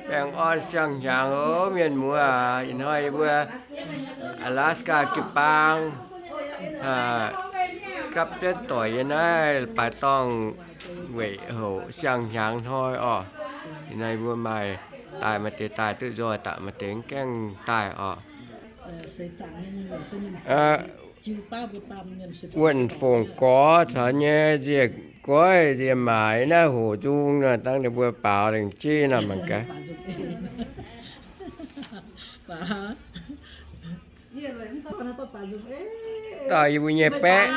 Baengh orn siang-hnyangx oc, mienh muoz aac. Ih hnoi yie mbuo Alaska jiu-baang gapv jienv doic yiem naaiv baaix dorngh weic hoc siang-hnyangx hnoi orqc. Ih hnoi mbuo maaih daaih, maaih deix daaih duqv nzoih, daaih maaih deix mv gaengh daaih orqc. Wuonh fongc gorx caux nyei nziec goiv nziec maaic naaiv hoc nzung nor, dangv ninh mbuo baaux lengc jeiv nor mangc gaax. Dauh yie mbuo nyei baeqv,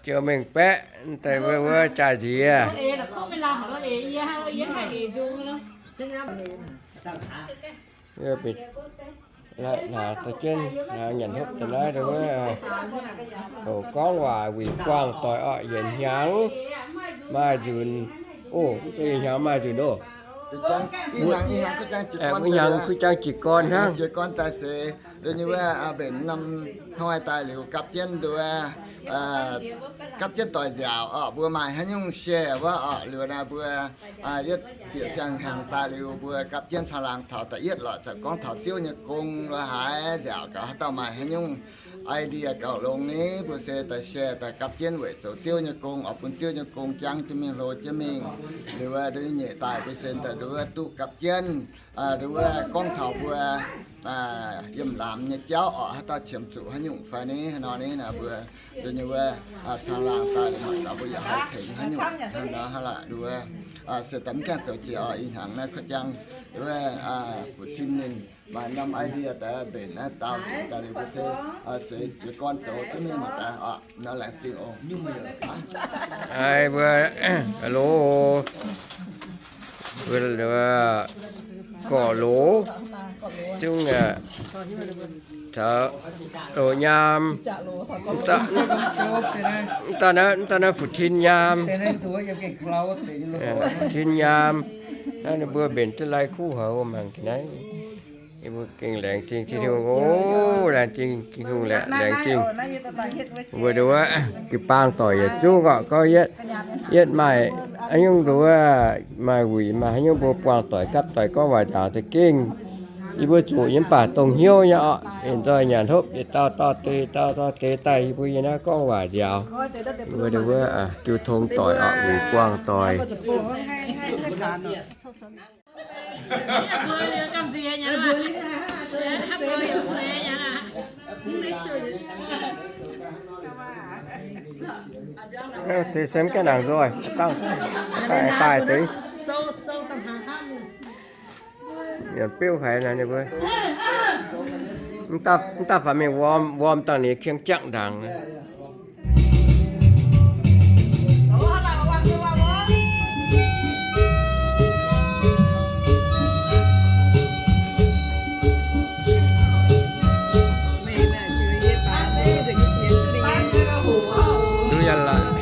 jiu mengh baeqv, daaih wuov wuov jaa-nziex. Hlaax daaih jienv nyanc hopv daaih naaiv, wuov, gorngv waac wuic buangh doic orqc, yietc hnyangx maaih nzunc. Oc, yietc hnyangx maaih nzunc oc. Wuov hnyangx kuv jangv jiez gorn hnangv. Jiez gorn daaih se, nyei wuov, mbenc norm hnoi daaih liuz gapv jienv nduov, gapv jienv doic nziaauc orqc, mbuo maaih haaix nyungc share wuov orqc, liuz naaiv mbuo yietv bieqc siang-hnyangx daaih liuz mbuo gapv jienv caangh laangh taux da'yietv lorqc, zoux gorngv taux Ziouv nyei gong lo haaix nziaauc gaax, haaix dauh maaih haaix nyungc idea gauh longx ni, mbuo se daaih share daaih gapv jienv weic zoux Ziouv nyei gong orqc, bun Ziouv nyei gong jangv jienv mingh, hlo jienv mingh. Liuz wuov nduov nyeic daaih mbuo se daaih nduov duqv gapv jienv, nduov gorngv taux mbuo yiem laamz nyei jauv orqc, haaix dauh qiemx zuqc haaix nyungc fai ni, haaix nor ni, naaiv mbuo nduov nyei wuov caangh laangh daaih mangc gaax mbuo yaac haih tengx haaix nyungc hnangv nor hnangv lorqc. Nduov se daaih mv gaengh zoux jiex orqc, ih hnyangx naaiv kuv jangv nduov fu'jueiv ninh maaih norm idea daaih mbenc naaiv dau daaih liuz mbuo se seix jiez gorn zoux jienv mingh mangc gaax orqc. Nor laengz zingh oc. Ai, mbuo, loz, mbuo gorqv-loz, zungv, caux loz-nyaam, mv dauh naaiv fu'jueiv nyaam, fu'jueiv nyaam, naaiv ninh mbuo mbenc duqv lai kuv haic mangc ga'naaiv. Yie mbuo gengh laengz zingh Tin-Hungh oc, laengz zingh Tin-Hungh, laengz zingh. Mbuo nduov jiu-baang doic yietc zungv orqc, gorngv yietv, yietv maaih haaix nyungc nduov maaih wuic maaih haaix nyungc mbuo buangh doic gapv doic gorngv waac nziaauc za'gengh yie mbuo zuqc yiem mv baac dongh hnyouv nyei orqc, yietc nzoih nyanc hopv yietc dauh dorh deix, dauh dorh deix daaih yie mbuo yiem naaiv gorngv waac nziaauc. Mbuo nduov jiu tong doic orqc, wuic buangh doic. Deix se mv gaengh nangc nzoih, daaih deix. Nyanc biouv haic naaiv ninh mbuo. Mv daaih faaux mingh wuom, wuom dangh ninh kieng jangv ndaangc. Duqv yaac laaix.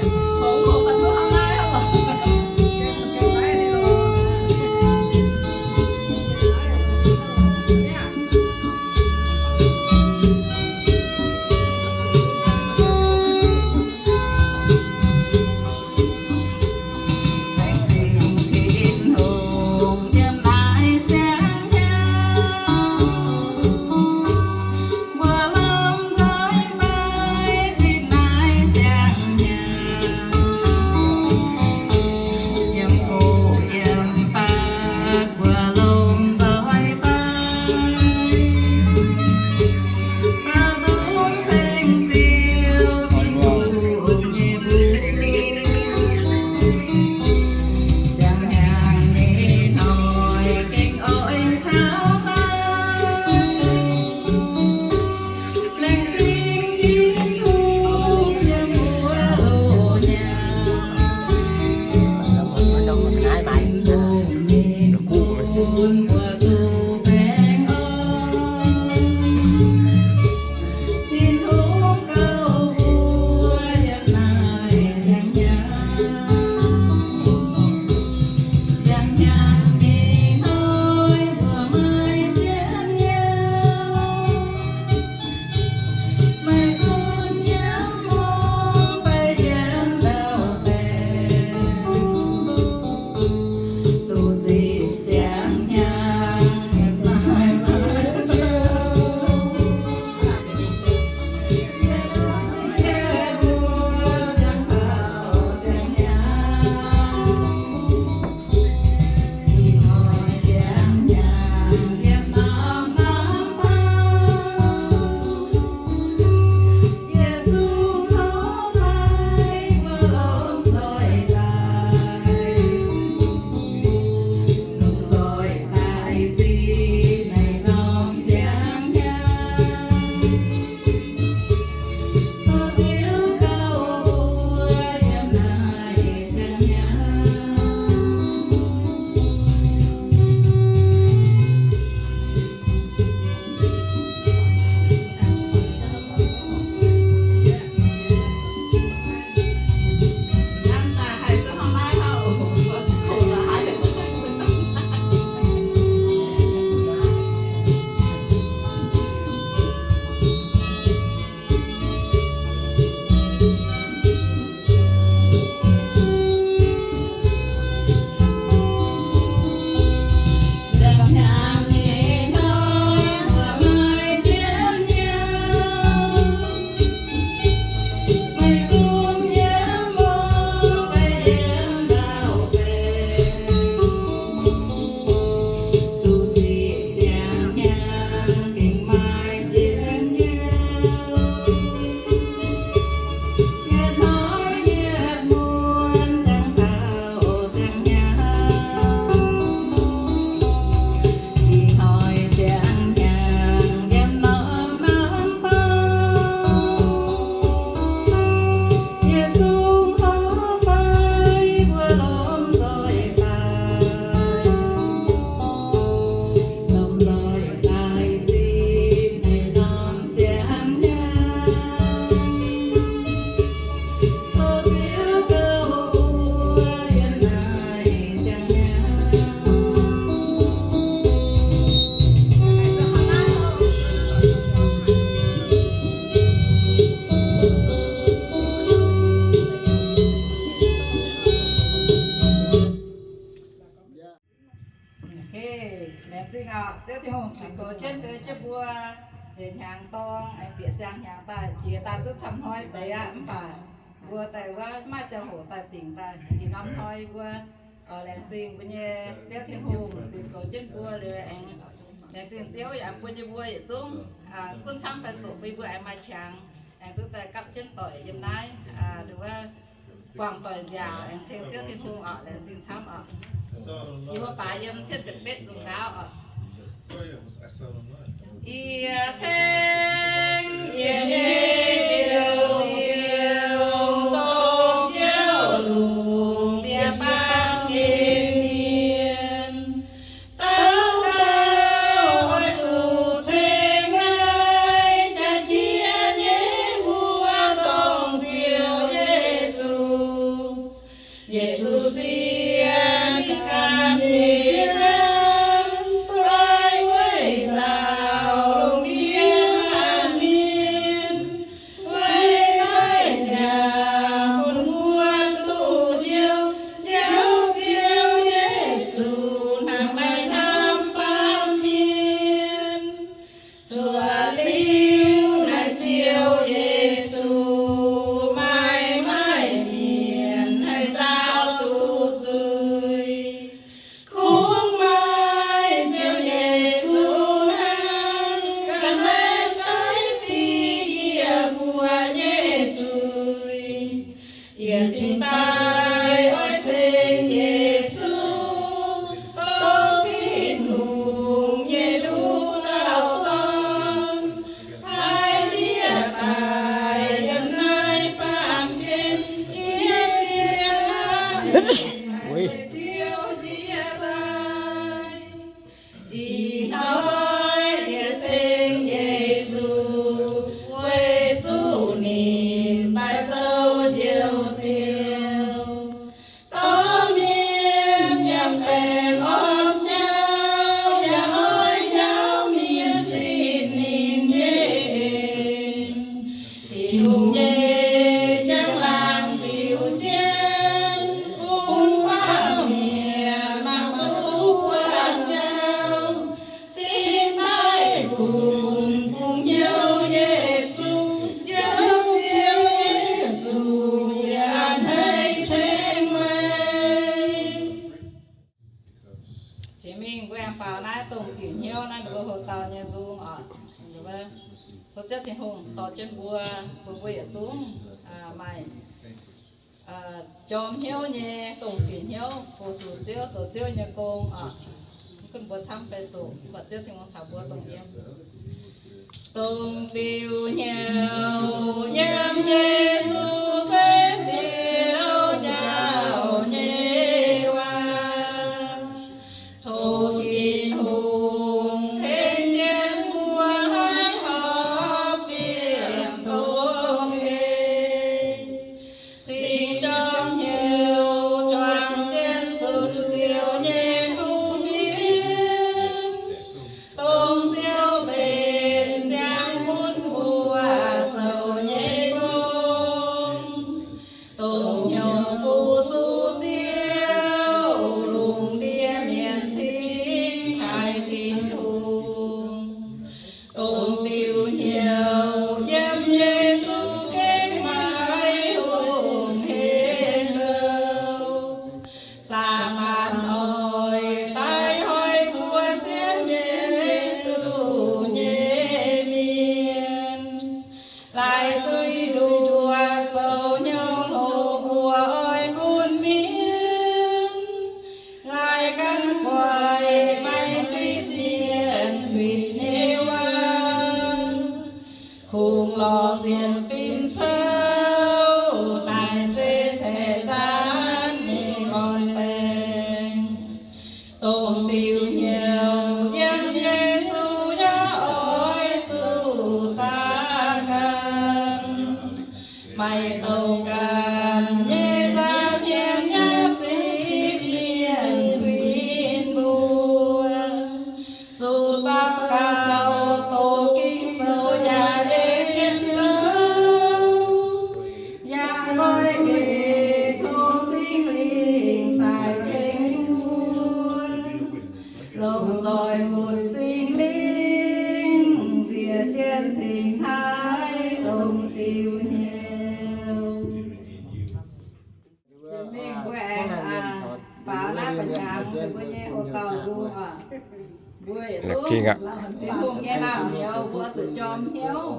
Ziouv Tin-Hungh ziux goux jienv beu jienv mbuo, yietc hnyangx dorng aengx bieqc siang-hnyangx daaih, jiex daaih duqv camv hnoi deix aqv. Mv baac mbuo daaih wuov maaih ziangh hoc daaih dingc daaih, ih norm hnoi mbuo laengz zingh mbuo nyei Ziouv Tin-Hungh ziux goux jienv mbuo liuz aengx laengz zingh Ziouv yaac bun yie mbuo yietc zungv gunv camv fai zoqc bun yie mbuo aengx maaih qangx aengx duqv daaih gapv jienv doic yiem naaiv, nduov, buangh doic nziaauc aengx ceng Ziouv Tin-Hungh oc. Laengz zingh camv oc. Yie mbuo baaix yiem cietv ziepc betv nzung ndaauv oc. Yie ceng yie nyei Ziouv, dongh Ziouv lungh ndiev baamh gen mienh, dauh dauh oix zuqc ceng naaiv jaax jienv nyei mbuox dongh Ziouv Yesu. Yesu sienh ganh nyei ziangh daaih weic nzauh lungh ndiev baamh mienh, weic naaiv ziangh bun mbuo duqv njoux Ziouv, Ziouv Yesu hnangv naaiv hnamv baamh mienh. Zuov liuz naaiv Ziouv Yesu maaih maaih mienh haih nzauh duqv zuiz. Kungx maaih Ziouv Yesu hnangv ganh laengz daiv div yie mbuo nyei zuiz. Yie cingx daaih oix ceng Yesu, dongh Tin-Hungh nyei nduqc dauh Dorn, haih ndiev daaih yiem naaiv baamh gen, yie cingx daaih Ziouv ndiev daaih. Ih hnoi yie ceng Yesu, weic zuqc ninh daaih zoux Njoux Ziouv. Dorh mienh yiem baengc orn jauv, yaac oix njaaux mienh zipv ninh nyei en. Tin-Hungh nyei njang-laangc ziux jienv bun baamh mienh mangc duqv buangh jauv, cingx daaih bun bungx hnyouv Yesu, Njoux Ziouv Yesu, yie a'hneiv ceng meih. Jiex mingh mbuo aengx faaux naaiv dongh diuc hnyouv naaiv, ninh mbuo houx dauh nyei nzung oc. Tov Ziouv Tin-Hungh dorh jienv mbuo, bun mbuo yietc zungv maaih jorm hnyouv nyei dongh diuc hnyouv fu-sux Ziouv, zoux Ziouv nyei gong oc. Mv gunv mbuo camv fai zoqc, mv baac Ziouv Tin-Hungh caux mbuo dongh yiem. Dongh diuc hnyouv yiem Yesu se Ziouv njaaux nyei waac. Tov Tin-Hungh tengx jienv mbuo haih horpc fienx dongh ei. Cing jorm hnyouv juangc jienv zunh Ziouv nyei kuv fienx, dongh Ziouv mbenc ziangx bun mbuo zoux nyei gong, dongh hnyouv fu-sux Ziouv, lungh ndiev mienh cingx taaih Tin-Hungh. Dongh diuc hnyouv yiem Yesu gengh maaih hungh heic zoux. Saadaan oix daaih hoic mbuo sienx Yesu nyei mienh, laaic zuiz nduov zoux hnyouv hlo mbuo oix gunv mienh, laaic gan guaix maiv zipv mienh zuiz nyei waac. Kungx lorz sienx fim cauv, naaic se ceix zaanv nyei nqoi baengc. Dongh diuc hnyouv yiem Yesu yaac oix zuqc zaah ganh. Maaih douc ganh nyei zaah mienh yaac zipv mienh win mbuo. Zuqc daux gaux doqc Ging-Sou yaac ei jienv zoux, yaac nqoi nqec tov Singx Lingh daaih tengx mbuo. Mbuo nyei hoc dauh nzung oc. Mbuo yietc zungv Tin-Hungh nyei naamh nyouz, mbuo zuqc jorm hnyouv.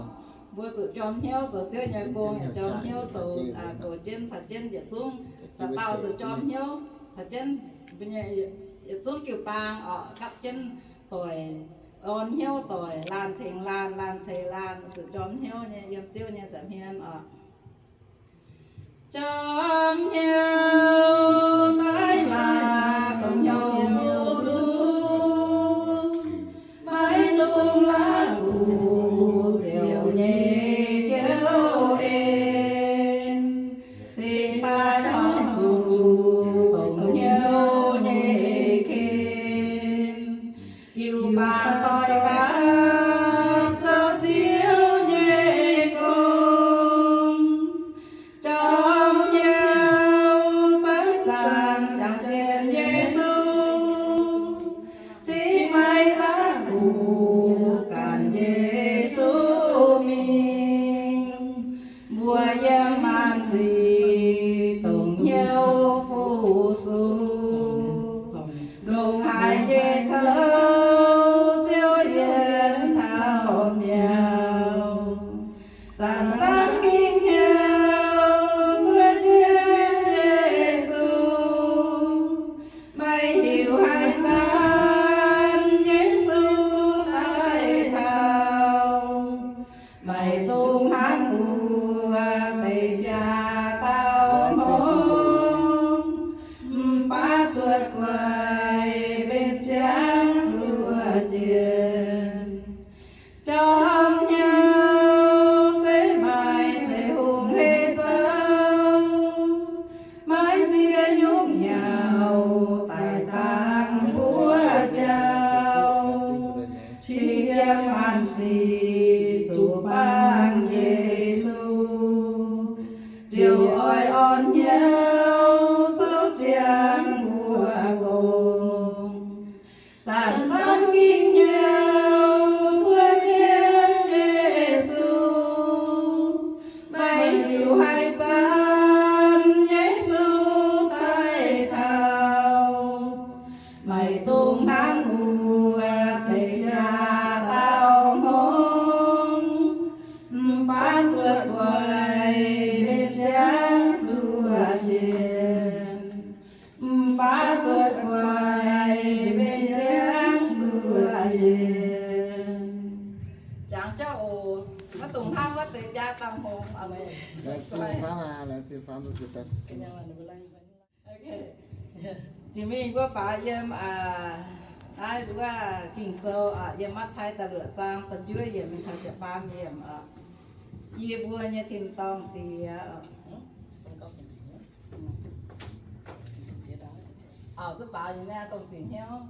Mbuo zuqc jorm hnyouv zoux Ziouv nyei gong, yietc jorm hnyouv zoux goux jienv caux jienv yietc zungv. Dauh dauh zuqc jorm hnyouv caux jienv mbuo nyei yietc zungv jiu-baang oc, gapv jienv doic, orn hnyouv doic, laanh tengx laanh, laanh ceix laanh, zuqc jorm hnyouv nyei yiem Ziouv nyei nza'hmien oc. Jorm hnyouv daaih laaix dongh hnyouv fuqv suqv, maiv dungx la'kuqv ziouc nyei hnyouv en, cingx daaih horpc zuqc dongh hnyouv nyei ken. Jiu-baang doix gapv zoux Ziouv nyei gong, jorm hnyouv zanc-zanc jangx jienv Yesu, cingx maiv la'kuqv ganh Yesu mingh. Mbuo yiem maanc sic dongh hnyouv fuqv suqv, ndongc haaix nyei kouv Ziouv yiem taux mi'aqv. Zanc-zanc ging hnyouv zuov jienv Yesu, maiv hiuv haaix zanc Yesu daaih taux. Maiv dungx hnangv wuov deix biaa dauh hmongx, mv baac zuotc guaix mbenc ziangx zuov jiex. Jorm hnyouv se maaih zeiv hungh hei zouv, maiv ziex nyungc nyauv daaih dangh mbuo jauv, cingx yiem maanc sic zuqc bangc Yesu, ziouc oix orn hnyouv zouv ziangx mbuo gong. Zanc-zanc ging hnyouv zuov jienv Yesu, maiv hiuv haaix zanc Yesu daaih taux. Maiv dungx hnangv wuov deix biaa dauh hmongx, mv baac zuotc guaix mbenc ziangx zuov jiex. Mv baac zuotc guaix mbenc ziangx zuov jiex. Jangx jauv oc. Maiv dungx hnangv wuov deix biaa dauh hmongx. Jiex mingh mbuo faaux yiem naaiv wuov Ging-Sou, yiem Matv^taai da'luoqc zaang da'juov yiemc mingh taux ziepc faam yiemc. Yie mbuo nyei tin-dorngh Diex. Zuqc baaux nyei naaiv dongh dingc hnyouv.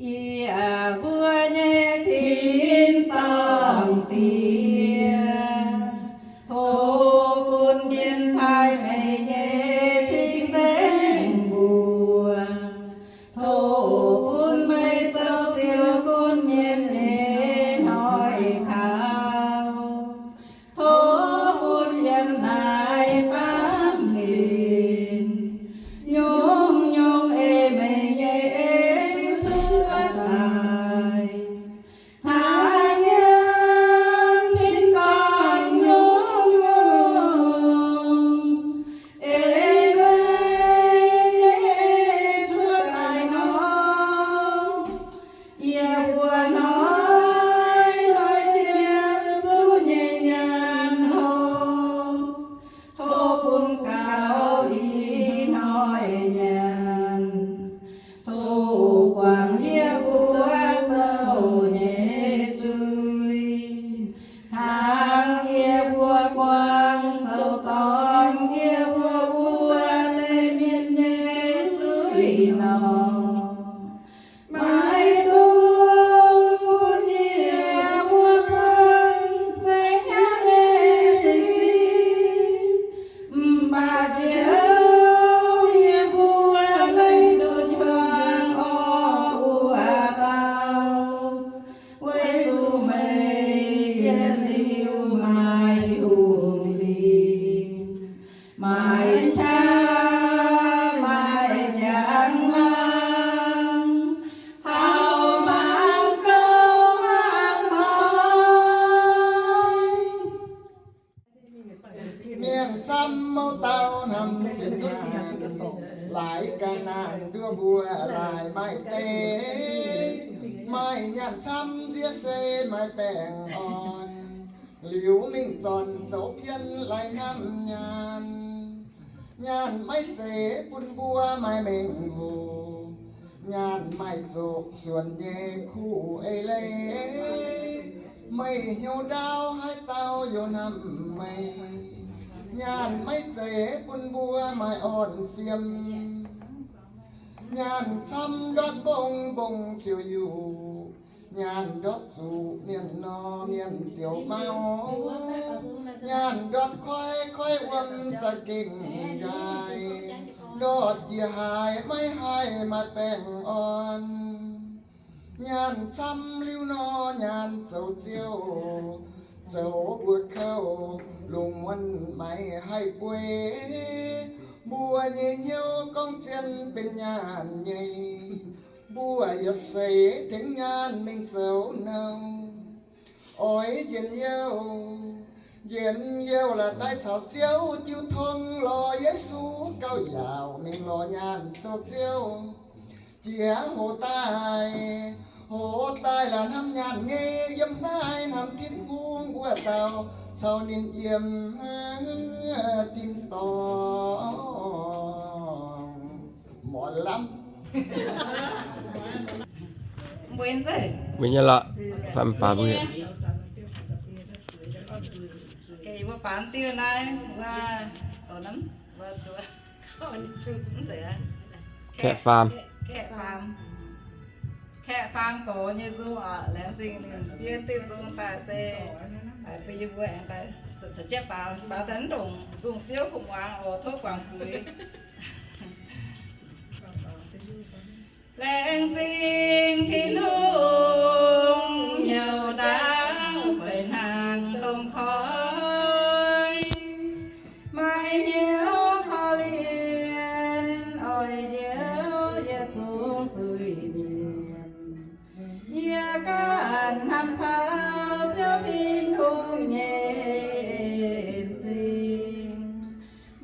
Yie mbuo nyei tin-dorngh Diex, tov bun mienh taaih meih nyei cing-nzengc mbuox. Tov bun meih zoux Ziouv gunv mienh nyei hnoi taux. Tov bun yiem naaiv baamh gen nyungc-nyungc ei meih nyei en cuotv daaih. Hnangv yiem tin-dorngh nyungc-nyungc ei meih nyei en cuotv daaih nor, yie mbuo hnoi-hnoi jienv zuqc nyei nyanc hopv. Tov bun gaux ih hnoi nyanc. Tov guangc yie mbuo Nyaanh camv nziev se maaih baengh orn, liuz mingh zornc zoux bien lai hnamv nyaanh. Nyaanh maiv zeiz bun mbuo maaih mengh hoc, nyaanh maaih zuqc suonc nyei kuv eix leiz. Meih hnyouv ndaauv haaix dauh yaac hnamv meih. Nyaanh maiv zeiz bun mbuo maaih orn fiem. Nyaanh camv ndortv mbong, mbong ziouc yuqc. Nyaanh ndortv zuqc mienh nor, mienh ziouc mau. Nyaanh ndortv koiv, koiv wuom za'gengh nqaai. Ndortv njiec haaix maiv haih maaih baengh orn. Nyaanh camv liuz nor, nyaanh zoux ziouv, zoux mbuo kouv, lungh muonz maiv haih bueix. Mbuo nyei hnyouv gorngv zien benx nyaanh nyei. Mbuo yietc seix tengx nyaanh mingh zoux nouh. Oix njien-youh, njien-youh la'daaih caux Ziouv jiu tong lorz Yesu gauh yaauc mingh lorz nyaanh zoux Ziouv. Jiex hoc daaih, hoc daaih la'hnamv nyaanh nyei, yiem naaiv hnamv Tin-Hungh wuov dauh, caux ninh yiem tin-dorngh. Mbuo nyei lorqc, fam baac mbuo. Kaeqv faam. Kaeqv faam gorx nyei nzung oc, laengz zingh ninh fiev diuh nzung daaih se, bun yie mbuo aengx daaih caux jienv baaux, baaux daaih mv ndongc nzung Ziouv kuv muangx oc, tov guangc zuiz. Laengz zingh Tin-Hungh, hnyouv ndaauv fai hnangv domh koiv, maiv hnyouv korv-lienh, oix njoux yie zungv zuiz-mienh. Yie ganh hnamv taux Ziouv Tin-Hungh nyei en-zingh.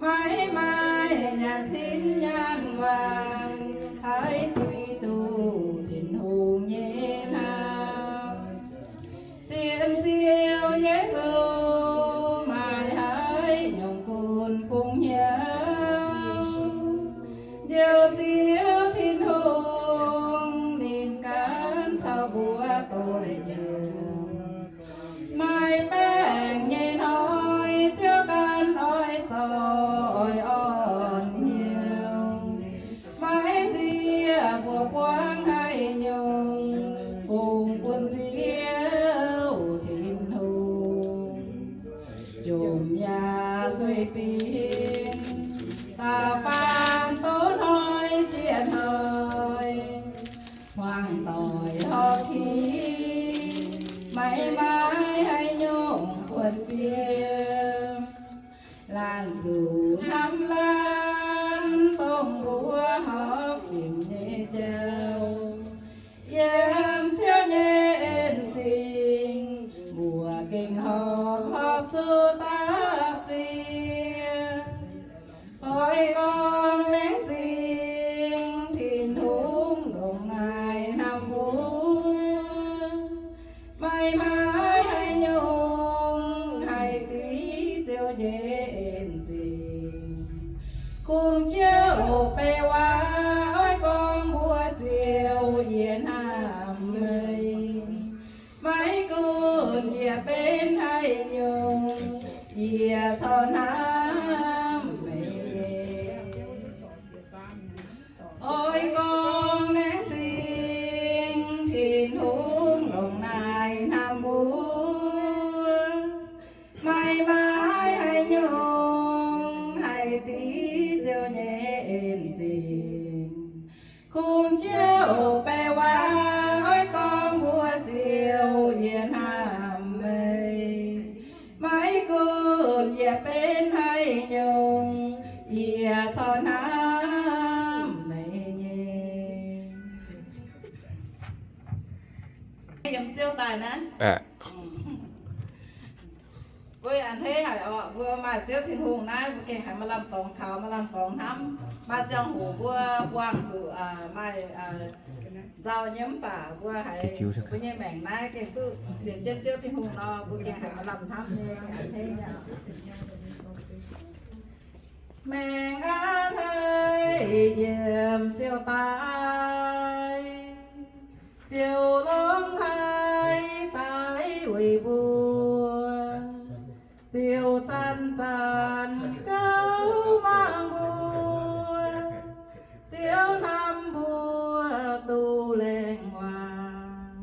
Maiv maaih nyaanh cin nyaanh waanc haih dic duqv Tin-Hungh nyei hnamv. Sienx Ziouv Yesu maaih haaix nyungc gunv bungx hnyouv, njoux Ziouv Tin-Hungh ninh ganh caux mbuo doic njoux. Maaih baengc nyei hnoi Ziouv ganh oix zorc oix orn hnyouv. Maiv nziev mbuo buangv haaix nyungc fungx bun Ziouv Tin-Hungh. Jomc yaac sueih binc, da'faanh doz hnoi jiex hnoi, hmuangx doic horpc ki, maiv maaih haaix nyungc kuonx fim. Laanh zuqc hnamv laanh dongh mbuo horpc fim nyei jauv. Yiem Ziouv nyei en-zingh, mbuo gengh horpc horpc zuqc dapv ziex. Oix gorngv laengz zingh Tin-Hungh ndongc naaic hnamv mbuo. Maiv maaih haaix nyungc haih dic Ziouv nyei en-zingh. Kungx Ziouv beiv waac oix gorngv mbuo Ziouv, yie hnamv meih. Maiv gunv yie benx haaix nyungc, yie corc hnamv meih. Oix gorngv laengz zingh Tin-Hungh ndongc naaic hnamv mbuo. Maiv maaih haaix nyungc haih dic Ziouv nyei en-zingh. Kungx Ziouv beiv waac oix gorngv mbuo Ziouv, yie hnamv meih. Maiv gunv yie benx haaix nyungc, yie corc hnamv meih nyei. Yiem Ziouv daaih naaiv. Mbuo a'hneiv haic oc, mbuo maaih Ziouv Tin-Hungh naaiv, mbuo gengh haiz maaih lamh dorngx taux, maaih lamh dorngx hnamv. Maaih ziangh hoc mbuo buangh zuqc maaih Nzauh nyei mv baac mbuo haiz mbuo nyei maengc naaiv gengh duqv sienx jienv Ziouv Tin-Hungh nor, mbuo gengh haiz lamh hnamv nyei. Maengc aav, hneiv yiem Ziouv daaih, Ziouv longx haic daaih weic mbuo. Ziouv zanc-zanc gauh mangc mbuo, Ziouv hnamv mbuo duqv laengz waac.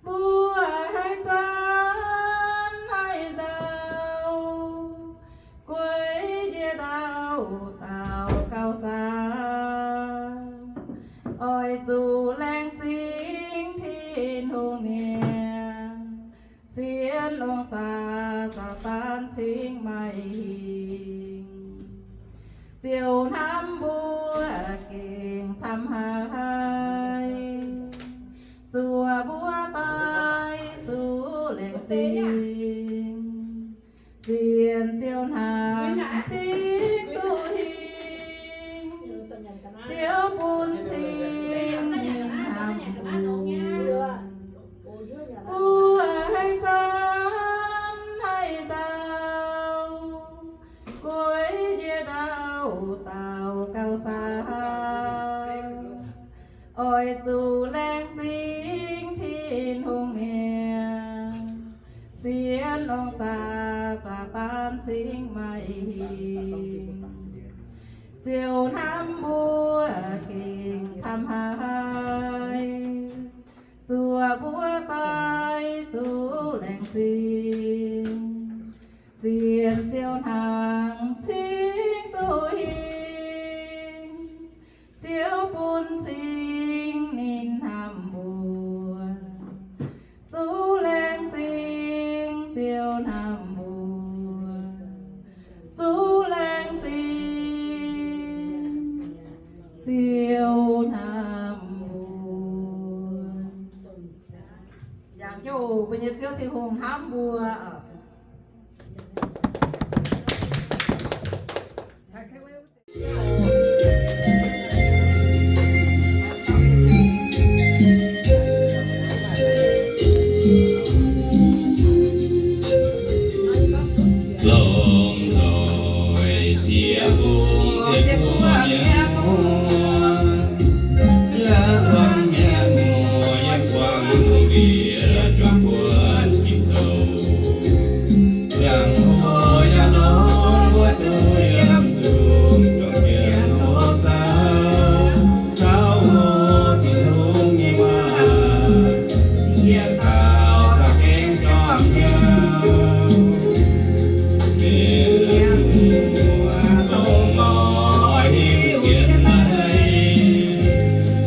Mbuo haiz zanc haiz nzauh, gueix njiec ndau dauh gauh saah, oix zuqc laengz zingh Tin-Hungh mienh, sienx longx saah, Saadaan cingv maaih hingh. Ziouv hnamv mbuo gengh camv haic, zuoqc mbuo daaih zuqc laengz zingh. Sienx Ziouv hnangv cingv duqv hingh, Ziouv bun cing ninh hnamv mbuo. Mbuo haiz zanc haiz nzauh, gueix njiec ndau dauh gauh saah, oix zuqc laengz zingh Tin-Hungh mienh, sienx longx saah, Saadaan cingv maaih hingh. Ziouv hnamv mbuo gengh camv haic, zuoqc mbuo daaih zuqc laengz zingh. Sienx Ziouv hnangv cingv duqv hingh, Ziouv bun cing ninh hnamv mbuo. Zuqc laengz zingh Ziouv hnamv mbuo, zuqc laengz zingh Ziouv hnamv mbuo. Yangh jienv oc, mbuo nyei Ziouv Tin-Hungh hnamv mbuo. Longc nzoih ziex bung ziepc buo mienv muoz, yaac zuangx mienv muoz yiem guangc lungh ndiev juangc buonv Ging-Sou. Ziangh hoc yaac longc mbuo zuqc yiem zuqc juangc jienv hlo sou, taux hoc Tin-Hungh nyei waac ziouc gaux za'gengh jorm hnyouv. Mienh muoz dongh nor oix hiuv jienv naaiv,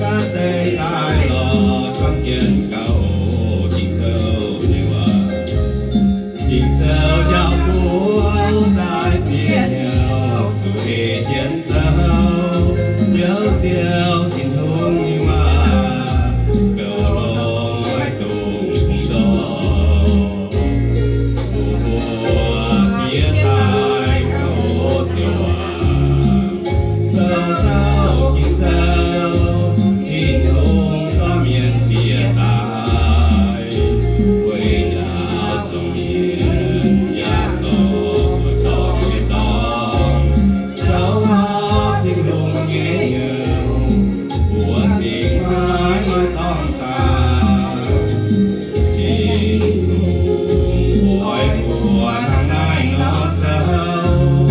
gaax deix daaih lorz juangc jienv gaux Ging-Sou nyei waac. Ging-Sou njaaux mbuo daaih fiev hnyouv zuqc ei jienv zoux, youz Ziouv Tin-Hungh nyei waac, goux longx maiv dungx bungx ndortv. Bun mbuo fiev daaih gaux Ziouv waac, zoux dauh Ging-Sou, Tin-Hungh dorh mienh fiev daaih, weic njaaux zuangx mienh yaac zoux buoz-dorngh nyei dorngh, zoux horpc Tin-Hungh nyei hnyouv, mbuo cingx maiv maaih dorngh daaih. Tin-Hungh oix mbuo hnangv naaiv nor zoux,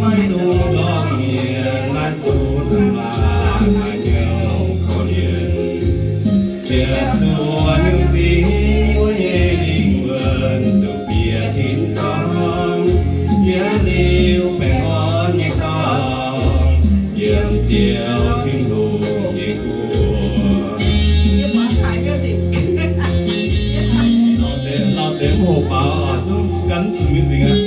maiv dungx zorqv mienh laanh zuqc hnangv laanh maaih hnyouv korv-lienh. Ziepc zuoqc nyungc zingx mbuo nyei lingh wuonh duqv bieqc tin-dorngh, yietc liuz baengh orn nyei dorngh, yiem Ziouv Tin-Hungh nyei guoqv. Lauh deix mv hoqc faaux oc, zungv gan mv zuqc miuc-zingc aqv.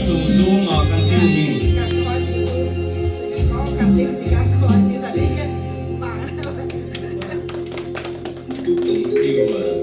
Zuqc nzung oc, ganh diuh mingh. Zuqc diuh oc.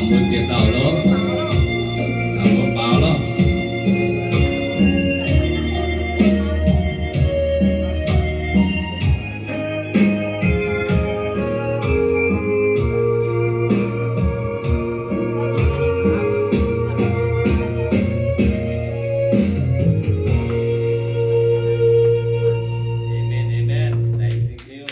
Mbuo ziex dauh lorqc, mbuo baaux lorqc. Amen, amen. Thank you.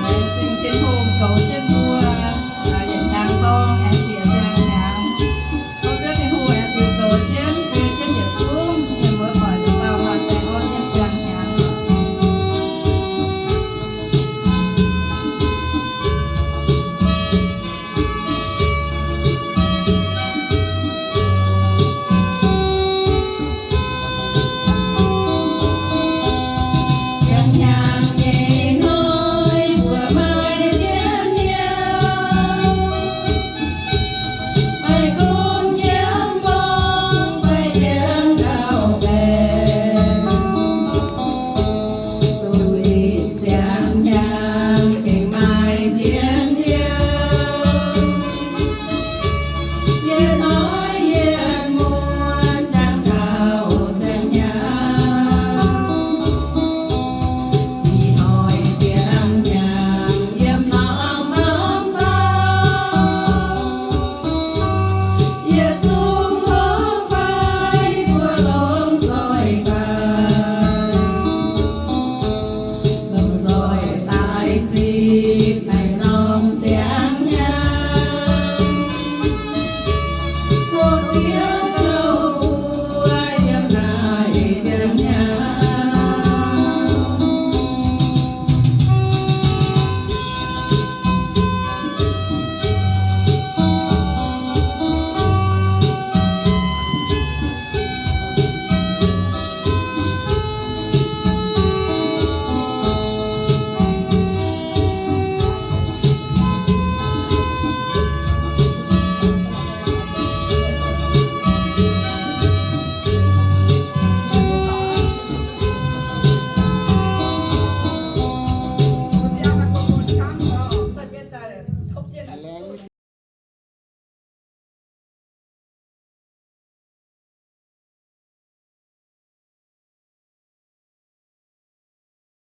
Laengz zingh Tin-Hungh goux jienv mbuo, yietc hnyangx gorngv aengx bieqc siang-hnyangx. Tov Ziouv Tin-Hungh aengx ziux goux jienv, bun jienv yietc zungv mienh muoz-doic dauh dauh maaih baengh orn yiem siang-hnyangx.